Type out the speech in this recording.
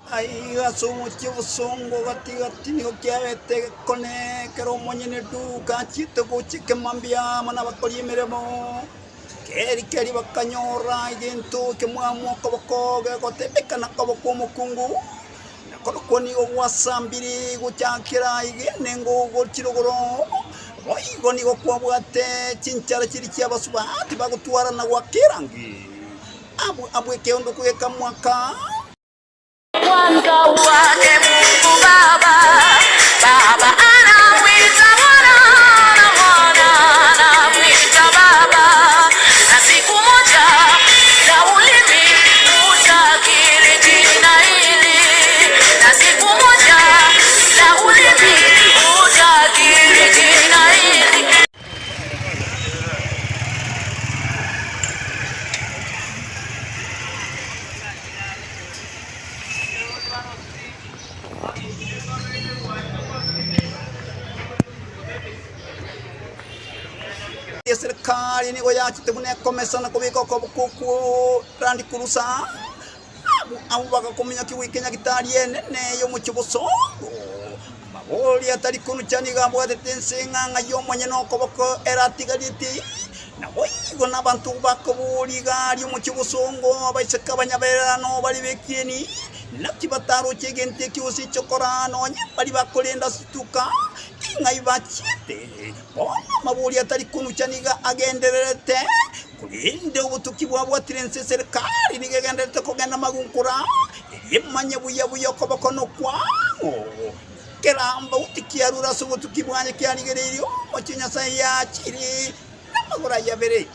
Aiga ase omochie obosongo gati-gati nigo kiabete egekone ekero omonyene eduka achiete gocha ekemambia amo nabakori emeremo. Keri keria bakanyora egento ekemwamu okoboko gegotebekana koba kw'omokungu, na korokwo nigo gwasambire gochakera aiga enengo gochia rogoro. Boigo nigo kwabwate chinchara chiria chi'abasubati bagotwara na goaka erangi. Abwo abwo ekeondo gekamwaka. Kwanza wake Mungu Baba, Baba anamwita Mwana na Mwana anamwita Baba, na siku moja na ulimi utakiri jina hili, na siku moja na ulimi utakiri jina hili. Eserikari nigo yachete buna ekomesa na kobeka okoboko okwo Land Cruiser, abwo abwo bagakominyokia goika enyagitari enene y'omochie bosongo. Amabori atari konucha nigo abwatete ense eng'ang'a y'omonyene okoboko eratigareti, Naboigo nabanto bakoboria iga aria omochie obosongo, abaiseke abanyabererano bare b'ekieni, naki bataroche egento ekio gose echokora, nonya mbaria bakorenda ase chituka, ing'ai bachiete? Bono amaborio atari konucha nigo agendererete, korende obotuki bwabwatire ense eserikari nigo egendererete kogenda magunkura, erio emanye buya buya okoboko nokwang'o. Kerambauti kiarure ase obotuki bwaye kiarigereirie omochie o Nyasae yachire namagoro ayio abere.